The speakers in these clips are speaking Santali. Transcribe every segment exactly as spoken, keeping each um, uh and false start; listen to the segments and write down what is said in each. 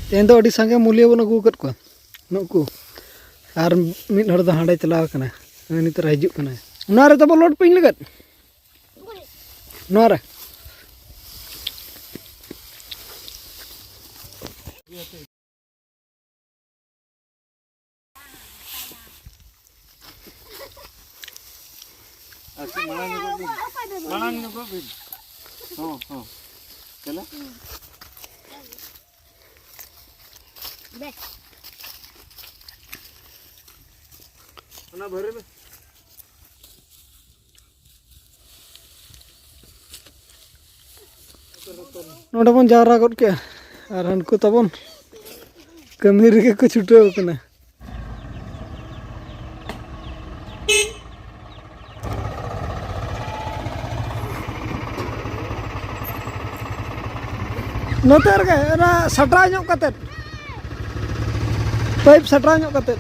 ᱛᱮᱦᱮᱧ ᱫᱚ ᱟᱹᱰᱤ ᱥᱟᱸᱜᱮ ᱢᱩᱞᱤᱭᱟᱹ ᱵᱚᱱ ᱟᱹᱜᱩ ᱟᱠᱟᱫ ᱠᱚᱣᱟ, ᱱᱩᱠᱩ᱾ ᱟᱨ ᱢᱤᱫ ᱦᱚᱲ ᱫᱚ ᱦᱟᱸᱰᱮ ᱪᱟᱞᱟᱣ ᱟᱠᱟᱱᱟ, ᱱᱩᱭ ᱱᱤᱛᱚᱜ ᱦᱤᱡᱩᱜ ᱠᱟᱱᱟᱭ᱾ ᱱᱚᱣᱟ ᱨᱮ ᱛᱟᱵᱚ ᱞᱳᱰ ᱯᱤᱧ ᱞᱟᱹᱜᱤᱫ, ᱱᱚᱣᱟ ᱨᱮ᱾ ᱟᱨ ᱠᱟᱹᱡ ᱢᱟᱲᱟᱝ ᱧᱚᱜᱚᱜ ᱵᱤᱱ, ᱢᱟᱲᱟᱝ ᱧᱚᱜᱚᱜ ᱵᱤᱱ᱾ ᱦᱚᱸ, ᱦᱚᱸ᱾ ᱪᱟᱞᱟᱜ᱾ ᱚᱱᱟ ᱵᱷᱟᱹᱨᱤ ᱢᱮ᱾ ᱱᱚᱰᱮ ᱵᱚᱱ ᱡᱟᱣᱨᱟ ᱜᱚᱫ ᱠᱮᱜᱼᱟ, ᱟᱨ ᱦᱟᱱᱠᱩ ᱛᱟᱵᱚᱱ ᱠᱟᱹᱢᱤ ᱨᱮᱜᱮ ᱠᱚ ᱪᱷᱩᱴᱟᱹᱣ ᱟᱠᱟᱱᱟ᱾ ᱱᱚᱛᱮ ᱨᱮᱜᱮ, ᱚᱱᱟ ᱥᱟᱴᱨᱟ ᱧᱚᱜ ᱠᱟᱛᱮᱫ, ᱯᱟᱭᱤᱯ ᱥᱟᱴᱨᱟ ᱧᱚᱜ ᱠᱟᱛᱮᱫ᱾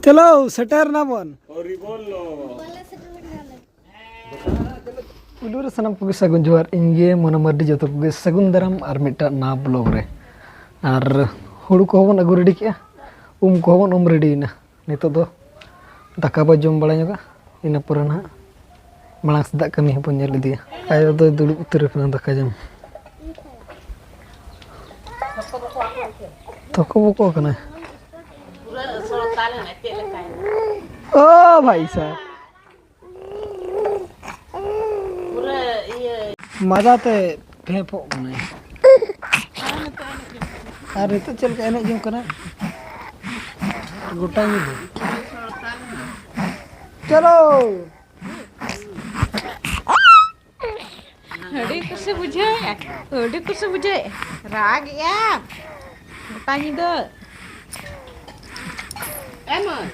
ᱪᱚᱞᱚ, ᱥᱮᱴᱮᱨ ᱱᱟᱵᱚᱱ᱾ ᱦᱚᱨᱤ ᱵᱚᱞ᱾ ᱯᱩᱭᱞᱩ ᱨᱮ ᱥᱟᱱᱟᱢ ᱠᱚᱜᱮ ᱥᱟᱹᱜᱩᱱ ᱡᱚᱦᱟᱨ, ᱤᱧ ᱜᱮ ᱢᱚᱱᱳ ᱢᱟᱨᱰᱤ, ᱡᱚᱛᱚ ᱠᱚᱜᱮ ᱥᱟᱹᱜᱩᱱ ᱫᱟᱨᱟᱢ ᱟᱨ ᱢᱤᱫᱴᱟᱝ ᱱᱟᱣᱟ ᱵᱞᱚᱜ ᱨᱮ᱾ ᱟᱨ ᱦᱩᱲᱩ ᱠᱚᱦᱚᱸ ᱵᱚᱱ ᱟᱹᱜᱩ ᱨᱮᱰᱤ ᱠᱮᱜᱼᱟ, ᱩᱢ ᱠᱚᱦᱚᱸ ᱵᱚᱱ ᱩᱢ ᱨᱮᱰᱤᱭᱮᱱᱟ᱾ ᱱᱤᱛᱚᱜ ᱫᱚ ᱫᱟᱠᱟ ᱵᱚ ᱡᱚᱢ ᱵᱟᱲᱟ ᱧᱚᱜᱟ, ᱤᱱᱟᱹ ᱯᱚᱨᱮ ᱱᱟᱦᱟᱜ ᱢᱟᱲᱟᱝ ᱥᱮᱫᱟᱜ ᱠᱟᱹᱢᱤ ᱦᱚᱸᱵᱚᱱ ᱧᱮᱞ ᱤᱫᱤᱭᱟ᱾ ᱟᱭᱳ ᱫᱚᱭ ᱫᱩᱲᱩᱵ ᱩᱛᱟᱹᱨ ᱟᱠᱟᱱᱟ ᱫᱟᱠᱟ ᱡᱚᱢ᱾ ᱛᱚᱠᱚ ᱵᱚᱠᱚ ᱠᱟᱱᱟᱭ᱾ ᱚ ᱵᱷᱟᱭ ᱥᱟᱦ᱾ ᱯᱩᱨᱟᱹ ᱤᱭᱟᱹ᱾ ᱢᱟᱫᱟ ᱛᱮ ᱯᱷᱮᱸᱯᱚᱜ ᱠᱟᱱᱟᱭ᱾ ᱟᱨ ᱱᱤᱛᱚᱜ ᱪᱮᱫ ᱞᱮᱠᱟ ᱮᱱᱮᱡ ᱡᱚᱝ ᱠᱟᱱᱟ? ᱜᱚᱴᱟ ᱧᱤᱫᱟᱹ᱾ ᱪᱚᱞᱚ᱾ ᱟᱹᱰᱤ ᱠᱩᱥᱤ ᱵᱩᱡᱷᱟᱹᱣᱮᱫᱼᱟ, ᱟᱹᱰᱤ ᱠᱩᱥᱤ ᱵᱩᱡᱷᱟᱹᱣᱮᱫᱼᱟ᱾ ᱨᱟᱜᱮᱫᱼᱟ ᱜᱚᱴᱟ ᱧᱤᱫᱟᱹ᱾ ᱮ ᱢᱟᱹᱭ,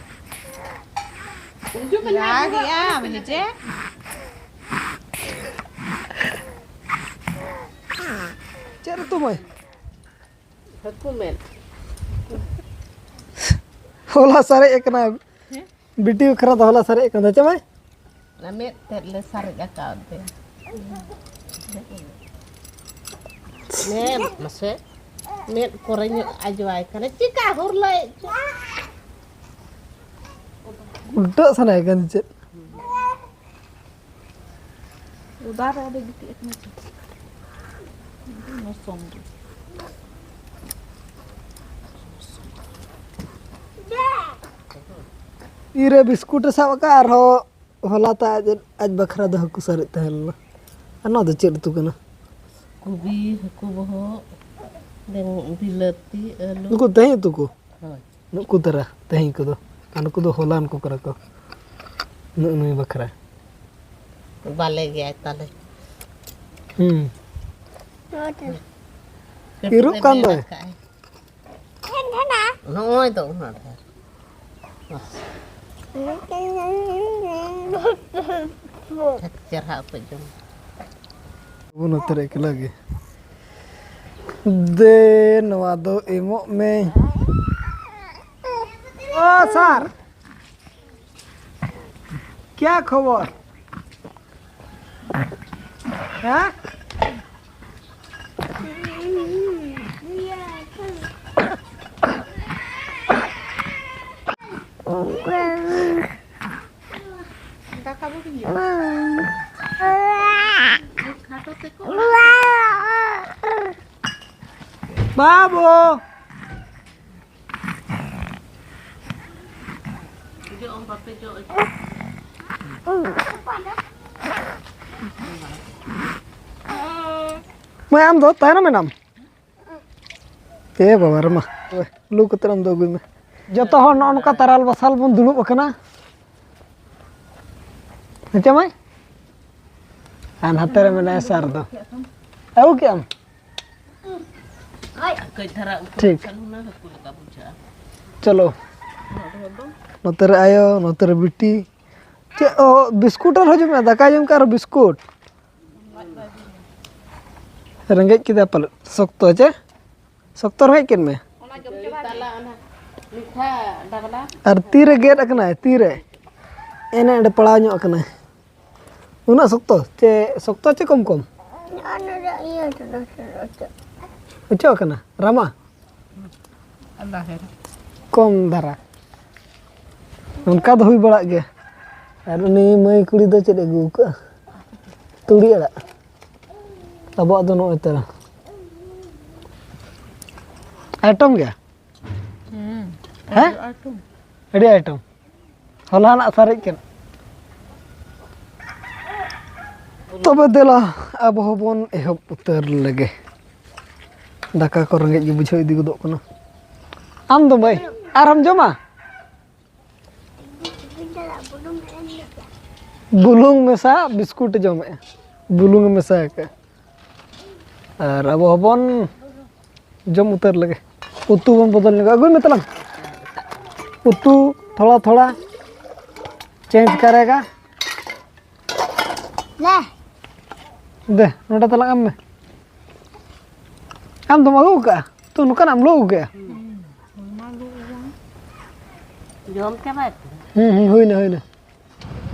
ᱩᱱᱡᱩ ᱠᱟᱱᱟ ᱨᱟᱜ ᱮᱜᱼᱟ ᱵᱚᱦᱚᱜ ᱵᱷᱮᱡᱮ᱾ ᱪᱮᱫ ᱩᱛᱩ ᱢᱟᱹᱭ? ᱦᱟᱹᱠᱩ ᱢᱮᱫ᱾ ᱦᱚᱞᱟ ᱥᱟᱨᱮᱡ ᱟᱠᱟᱱᱟ᱾ ᱦᱮᱸ? ᱵᱤᱴᱤ ᱵᱟᱠᱷᱨᱟ ᱫᱚ ᱦᱚᱞᱟ ᱥᱟᱨᱮᱡ ᱟᱠᱟᱱᱟ, ᱪᱮ ᱢᱟᱹᱭ? ᱚᱱᱟ ᱢᱮᱫ ᱛᱮᱫ ᱞᱮ ᱥᱟᱨᱮᱡ ᱟᱠᱟᱫ ᱛᱮ᱾ ᱢᱮᱫ ᱢᱟᱥᱮ, ᱢᱮᱫ ᱠᱚᱨᱮ ᱧᱚᱜ ᱟᱡᱣᱟᱭ ᱠᱟᱱᱟ᱾ ᱪᱤᱠᱟ ᱦᱩᱨᱞᱟᱹᱭᱮᱫ ᱪᱚ? ᱩᱞᱴᱟᱹᱜ ᱥᱟᱱᱟᱭᱮ ᱠᱟᱱ ᱪᱮᱫ? ᱚᱫᱟ ᱨᱮ ᱟᱫᱚ ᱜᱤᱛᱤᱡ ᱟᱠᱟᱱᱟ ᱪᱮ? ᱢᱚᱥᱚᱢ ᱜᱮ᱾ ᱛᱤᱨᱮ ᱵᱤᱥᱠᱩᱴ ᱮ ᱥᱟᱵ ᱟᱠᱟᱫ, ᱟᱨᱦᱚᱸ ᱦᱚᱞᱟ ᱛᱮ ᱟᱡ, ᱟᱡ ᱵᱟᱠᱷᱨᱟ ᱫᱚ ᱦᱟᱹᱠᱩ ᱥᱟᱨᱮᱡ ᱛᱟᱦᱮᱸ ᱞᱮᱱᱟ᱾ ᱟᱨ ᱱᱚᱣᱟ ᱫᱚ ᱪᱮᱫ ᱩᱛᱩ ᱠᱟᱱᱟ? ᱠᱚᱵᱤ, ᱦᱟᱹᱠᱩ ᱵᱚᱦᱚᱜ, ᱵᱮᱝ-, ᱵᱤᱞᱟᱹᱛᱤ, ᱟᱹᱞᱩ᱾ ᱱᱩᱠᱩ ᱛᱮᱦᱮᱧ ᱩᱛᱩ ᱠᱚ? ᱦᱳᱭ᱾ ᱱᱩᱠᱩ ᱛᱟᱨᱟ ᱛᱮᱦᱮᱧ ᱠᱚᱫᱚ᱾ ᱟᱨ ᱱᱩᱠᱩ ᱫᱚ ᱦᱚᱞᱟᱱ ᱠᱚ ᱠᱟᱱᱟ ᱠᱚ᱾ ᱱᱩᱜ ᱱᱩᱭ ᱵᱟᱠᱷᱨᱟ᱾ ᱵᱟᱞᱮ ᱜᱮᱭᱟᱭ ᱛᱟᱞᱮ᱾ ᱦᱩᱸ᱾ ᱤᱨᱩᱜ ᱠᱟᱱ ᱫᱚᱭ᱾ ᱱᱚᱜᱼᱚᱭ ᱫᱚ ᱩᱱᱟᱹᱜ ᱰᱷᱮᱨ᱾ ᱪᱮᱦᱨᱟ ᱩᱛᱩ ᱡᱚᱢ᱾ ᱵᱟᱵᱚᱱ ᱩᱛᱟᱹᱨ ᱮᱠᱞᱟ ᱜᱮ᱾ ᱫᱮ, ᱱᱚᱣᱟ ᱫᱚ ᱮᱢᱚᱜ ᱢᱮ᱾ ᱚ, ᱥᱟᱨ᱾ ᱠᱭᱟ ᱠᱷᱚᱵᱚᱨ? ᱦᱮᱸ? ᱫᱟᱠᱟ ᱵᱟᱹᱧ ᱡᱚᱢᱟ᱾ ᱠᱷᱟᱴᱚ ᱛᱮᱠᱚ ᱚᱲᱟᱜ ᱵᱟᱹᱵᱩ! ᱡᱚᱜ ᱦᱚᱸ ᱵᱟᱯᱮ ᱡᱚᱜ ᱦᱚᱪᱚ᱾ ᱢᱟᱹᱭ, ᱟᱢ ᱫᱚ ᱛᱟᱭᱱᱚᱢ ᱮᱱᱟᱢ᱾ ᱮ ᱵᱟᱵᱟ ᱨᱮ ᱢᱟ, ᱞᱩ ᱠᱟᱛᱮ ᱟᱢ ᱫᱚ ᱟᱹᱜᱩᱭ ᱢᱮ᱾ ᱡᱚᱛᱚ ᱦᱚᱲ ᱱᱚᱜᱼᱚ ᱱᱚᱝᱠᱟ ᱛᱟᱨᱟᱞ ᱵᱟᱥᱟᱞ ᱵᱚᱱ ᱫᱩᱲᱩᱵ ᱟᱠᱟᱱᱟ᱾ ᱦᱮᱸ ᱪᱮ ᱢᱟᱹᱭ? ᱟᱨ ᱱᱟᱛᱮ ᱨᱮ ᱢᱮᱱᱟᱭᱟ ᱥᱟᱨ ᱫᱚ᱾ ᱟᱹᱜᱩ ᱠᱮᱜ ᱟᱢ? ᱠᱟᱹᱡ ᱫᱷᱟᱨᱟ ᱩᱛᱩ ᱴᱷᱤᱠ᱾ ᱞᱮᱠᱷᱟᱱ ᱦᱩᱱᱟᱹᱝ ᱦᱟᱹᱠᱩ ᱞᱮᱠᱟ ᱵᱩᱡᱷᱟᱹᱜᱼᱟ᱾ ᱪᱚᱞᱚ᱾ ᱩᱱᱟᱹᱜ ᱱᱚᱛᱮ ᱨᱮ ᱟᱭᱳ, ᱱᱚᱛᱮ ᱨᱮ ᱵᱤᱴᱤ᱾ ᱪᱮᱫ ᱚ, ᱵᱤᱥᱠᱩᱴ ᱟᱨ ᱦᱚᱡᱚᱢ ᱢᱮ, ᱫᱟᱠᱟ ᱡᱚᱢ ᱠᱟᱜ ᱟᱨ ᱵᱤᱥᱠᱩᱴ᱾ ᱨᱮᱸᱜᱮᱡ ᱠᱮᱫᱟ ᱯᱟᱞᱮ ᱥᱚᱠᱛᱚ, ᱪᱮ? ᱥᱚᱠᱛᱚ ᱨᱮᱸᱜᱮᱡ ᱠᱮᱫ ᱢᱮ᱾ ᱚᱱᱟ ᱡᱚᱢ ᱪᱟᱵᱟ ᱢᱮ᱾ ᱛᱟᱞᱟ ᱚᱱᱟ ᱢᱤᱴᱷᱟ ᱰᱟᱵᱞᱟ᱾ ᱟᱨ ᱛᱤᱨᱮ ᱜᱮᱫ ᱟᱠᱟᱱᱟᱭ, ᱛᱤᱨᱮ? ᱮᱱᱮ ᱮᱸᱰᱮ ᱯᱟᱲᱟᱣ ᱧᱚᱜ ᱟᱠᱟᱱᱟᱭ᱾ ᱩᱱᱟᱹᱜ ᱥᱚᱠᱛᱚ? ᱪᱮ ᱥᱚᱠᱛᱚ ᱪᱮ ᱠᱚᱢ ᱠᱚᱢ? ᱚᱱᱟ ᱫᱚ ᱤᱭᱟᱹ ᱛᱮᱫᱚ ᱥᱮ ᱚᱪᱚᱜ᱾ ᱚᱪᱚᱜ ᱟᱠᱟᱱᱟ? ᱨᱟᱢᱟ? ᱟᱞᱞᱟ ᱠᱷᱮᱨ᱾ ᱠᱚᱢ ᱫᱷᱟᱨᱟ᱾ ᱚᱱᱠᱟ ᱫᱚ ᱦᱩᱭ ᱵᱟᱲᱟᱜ ᱜᱮᱭᱟ᱾ ᱟᱨ ᱩᱱᱤ ᱢᱟᱹᱭ ᱠᱩᱲᱤ ᱫᱚ ᱪᱮᱫ ᱮ ᱟᱹᱜᱩ ᱟᱠᱟᱫᱼᱟ? ᱛᱩᱲᱤ ᱟᱲᱟᱜ᱾ ᱟᱵᱚᱣᱟᱜ ᱫᱚ ᱱᱚᱜᱼᱚᱭ ᱛᱟᱨᱟ᱾ ᱟᱭᱴᱚᱢ ᱜᱮᱭᱟ? ᱦᱩᱸ᱾ ᱦᱮᱸ? ᱟᱭᱴᱚᱢ᱾ ᱟᱹᱰᱤ ᱟᱭᱴᱚᱢ᱾ ᱦᱚᱞᱟᱱᱟᱜ ᱥᱟᱨᱮᱡ ᱠᱟᱱᱟ᱾ ᱛᱚᱵᱮ ᱫᱮᱞᱟ, ᱟᱵᱚ ᱦᱚᱸᱵᱚᱱ ᱮᱦᱚᱵ ᱩᱛᱟᱹᱨ ᱞᱮᱜᱮ᱾ ᱫᱟᱠᱟ ᱠᱚ ᱨᱮᱸᱜᱮᱡ ᱜᱮ ᱵᱩᱡᱷᱟᱹᱣ ᱤᱫᱤ ᱜᱚᱫᱚᱜ ᱠᱟᱱᱟ᱾ ᱟᱢ ᱫᱚ ᱢᱟᱹᱭ, ᱟᱨᱦᱚᱸᱢ ᱡᱚᱢᱟ? ᱵᱩᱞᱩᱝ ᱢᱮᱥᱟ ᱵᱤᱥᱠᱩᱴ ᱮ ᱡᱚᱢᱮᱜᱼᱟ, ᱵᱩᱞᱩᱝ ᱮ ᱢᱮᱥᱟ ᱟᱠᱟᱫᱼᱟ᱾ ᱟᱨ ᱟᱵᱚ ᱦᱚᱸᱵᱚᱱ ᱡᱚᱢ ᱩᱛᱟᱹᱨ ᱞᱮᱜᱮ᱾ ᱩᱛᱩ ᱵᱚᱱ ᱵᱚᱫᱚᱞ ᱧᱚᱜᱟ᱾ ᱟᱹᱜᱩᱭ ᱢᱮ ᱛᱟᱞᱟᱝ᱾ ᱩᱛᱩ ᱛᱷᱚᱲᱟ ᱛᱷᱚᱲᱟ ᱪᱮᱧᱡᱽ ᱠᱟᱨᱮᱜᱟ᱾ ᱞᱮ᱾ ᱫᱮ, ᱱᱚᱰᱮ ᱛᱟᱞᱟᱝ ᱮᱢ ᱢᱮ᱾ ᱟᱢ ᱫᱚᱢ ᱟᱹᱜᱩ ᱠᱟᱜᱼᱟ? ᱛᱚ, ᱱᱚᱝᱠᱟᱱᱟᱜ ᱮᱢ ᱞᱩ ᱟᱹᱜᱩ ᱠᱮᱜᱼᱟ? ᱡᱚᱢ ᱪᱟᱵᱟᱭ ᱯᱮ᱾ ᱦᱩᱸ, ᱦᱩᱸ, ᱦᱩᱭᱱᱟ, ᱦᱩᱭᱱᱟ᱾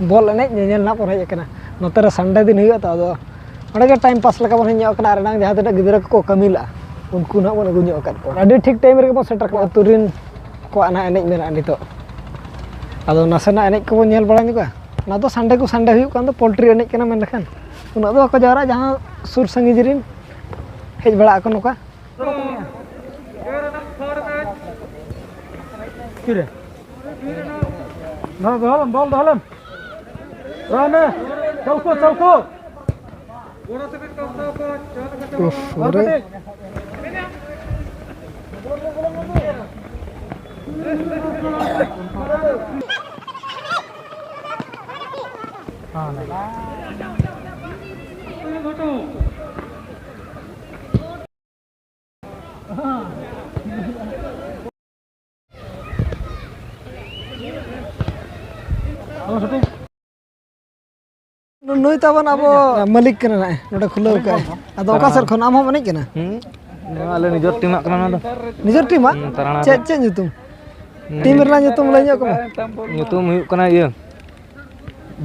ᱵᱚᱞ ᱮᱱᱮᱡ ᱧᱮᱧᱮᱞ ᱱᱟᱜ ᱵᱚᱱ ᱦᱮᱡ ᱟᱠᱟᱱᱟ᱾ ᱱᱚᱛᱮ ᱨᱮ ᱥᱟᱱᱰᱮ ᱫᱤᱱ ᱦᱩᱭᱩᱜᱼᱟ ᱛᱚ, ᱟᱫᱚ ᱚᱸᱰᱮ ᱜᱮ ᱴᱟᱭᱤᱢ ᱯᱟᱥ ᱞᱮᱠᱟ ᱵᱚᱱ ᱦᱮᱡ ᱧᱚᱜ ᱟᱠᱟᱱᱟ᱾ ᱟᱨ ᱮᱱᱟᱝ ᱡᱟᱦᱟᱸ ᱛᱤᱱᱟᱹᱜ ᱜᱤᱫᱽᱨᱟᱹ ᱠᱚᱠᱚ ᱠᱟᱹᱢᱤ ᱞᱟᱜᱼᱟ, ᱩᱱᱠᱩ ᱱᱟᱜ ᱵᱚᱱ ᱟᱹᱜᱩ ᱧᱚᱜ ᱟᱠᱟᱫ ᱠᱚᱣᱟ᱾ ᱟᱹᱰᱤ ᱴᱷᱤᱠ ᱴᱟᱭᱤᱢ ᱨᱮᱜᱮ ᱵᱚᱱ ᱥᱮᱴᱮᱨ ᱠᱚᱣᱟ᱾ ᱟᱹᱛᱩ ᱨᱤᱱ ᱠᱚᱣᱟᱜ ᱱᱟᱜ ᱮᱱᱮᱡ ᱢᱮᱱᱟᱜᱼᱟ ᱱᱤᱛᱚᱜ᱾ ᱟᱫᱚ ᱱᱟᱥᱮᱱᱟᱜ ᱮᱱᱮᱡ ᱠᱚᱵᱚᱱ ᱧᱮᱞ ᱵᱟᱲᱟ ᱧᱚᱜᱟ᱾ ᱚᱱᱟ ᱫᱚ ᱥᱟᱱᱰᱮ ᱠᱚ ᱥᱟᱱᱰᱮ ᱦᱩᱭᱩᱜ ᱠᱟᱱ ᱫᱚ, ᱯᱳᱞᱴᱨᱤ ᱮᱱᱮᱡ ᱠᱟᱱᱟ ᱢᱮᱱ ᱞᱮᱠᱷᱟᱱ᱾ ᱩᱱᱟᱹᱜ ᱫᱚ ᱵᱟᱠᱚ ᱡᱟᱣᱨᱟᱜᱼᱟ, ᱡᱟᱦᱟᱸ ᱥᱩᱨ ᱥᱟᱺᱜᱤᱧ ᱨᱤᱱ ᱦᱮᱡ ᱵᱟᱲᱟᱜ ᱟᱠᱚ ᱱᱚᱝᱠᱟ᱾ ᱛᱤᱨᱮ? ᱫᱚᱦᱚ, ᱫᱚᱦᱚ ᱞᱮᱢ, ᱵᱚᱞ ᱫᱚᱦᱚ ᱞᱮᱢ᱾ ᱫᱚᱦᱚ ᱢᱮ᱾ ᱪᱟᱞᱠᱚ, ᱪᱟᱞᱠᱚ᱾ ᱩᱯᱷ, ᱟᱨ ᱚᱨᱮ᱾ ᱠᱟᱹᱴᱤᱡ᱾ ᱱᱩᱭ ᱛᱟᱵᱚᱱ ᱟᱵᱚ ᱢᱟᱹᱞᱤᱠ ᱠᱟᱱᱟ ᱱᱟᱜ, ᱱᱚᱰᱮ ᱠᱷᱩᱞᱟᱹᱣ ᱠᱟᱜᱼᱟᱭ᱾ ᱟᱫᱚ ᱚᱠᱟ ᱥᱮᱫ ᱠᱷᱚᱱ? ᱟᱢ ᱦᱚᱸᱢ ᱮᱱᱮᱡ ᱠᱟᱱᱟ? ᱦᱩᱸ, ᱱᱚᱣᱟ ᱟᱞᱮ ᱱᱤᱡᱮᱨ ᱴᱤᱢᱟᱜ ᱠᱟᱱᱟ ᱱᱚᱣᱟ ᱫᱚ᱾ ᱱᱤᱡᱮᱨ ᱴᱤᱢᱟᱜ? ᱦᱩᱸ, ᱛᱟᱨᱟᱲᱟ ᱨᱮ᱾ ᱪᱮᱫ, ᱪᱮᱫ ᱧᱩᱛᱩᱢ? ᱦᱩᱸ᱾ ᱴᱤᱢ ᱨᱮᱱᱟᱜ ᱧᱩᱛᱩᱢ ᱞᱟᱹᱭ ᱧᱚᱜ ᱠᱚᱢᱮ᱾ ᱧᱩᱛᱩᱢ ᱦᱩᱭᱩᱜ ᱠᱟᱱᱟ ᱤᱭᱟᱹ,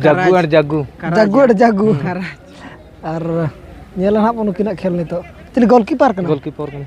ᱡᱟᱜᱜᱩ ᱟᱨ ᱡᱟᱜᱜᱩ᱾ ᱡᱟᱜᱜᱩ ᱟᱨ ᱡᱟᱜᱜᱩ᱾ ᱦᱩᱸ᱾ ᱟᱨ ᱧᱮᱞᱟ ᱱᱟᱦᱟᱜ ᱵᱚᱱ ᱱᱩᱠᱤᱱᱟᱜ ᱠᱷᱮᱞ ᱱᱤᱛᱚᱜ᱾ ᱪᱤᱞᱤ ᱜᱳᱞᱠᱤᱯᱟᱨ ᱠᱟᱱᱟ? ᱜᱳᱞᱠᱤᱯᱟᱨ ᱠᱟᱱᱟ᱾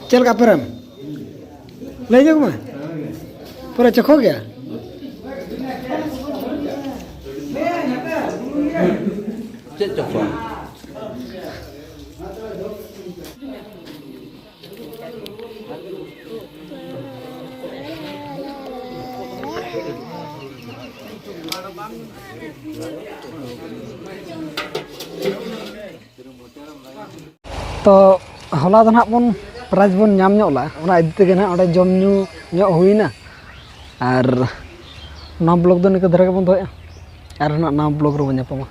ᱪᱮᱫ ᱞᱮᱠᱟ ᱯᱮᱨᱮᱢ? ᱞᱟᱹᱭ ᱧᱚᱜ ᱢᱮ᱾ ᱯᱩᱨᱟᱹ ᱪᱚᱠᱷᱚ ᱜᱮᱭᱟ᱾ ᱪᱮᱫ ᱪᱚᱠᱷᱚ? ᱛᱚ, ᱦᱚᱞᱟ ᱫᱚ ᱱᱟᱦᱟᱜ ᱵᱚᱱ prize ᱵᱚᱱ ᱧᱟᱢ ᱧᱚᱜ ᱞᱮᱜᱼᱟ, ᱚᱱᱟ ᱤᱫᱤ ᱛᱮᱜᱮ ᱱᱟᱦᱟᱜ ᱚᱸᱰᱮ ᱡᱚᱢ ᱧᱩ ᱧᱚᱜ ᱦᱩᱭᱱᱟ᱾ ᱟᱨ ᱱᱚᱣᱟ vlog ᱫᱚ ᱱᱤᱝᱠᱟᱹ ᱫᱷᱟᱨᱟ ᱜᱮᱵᱚᱱ ᱫᱚᱦᱚᱭᱟ, ᱟᱨ ᱱᱟᱦᱟᱜ ᱱᱟᱣᱟ vlog ᱨᱮᱵᱚᱱ ᱧᱟᱯᱟᱢᱟ᱾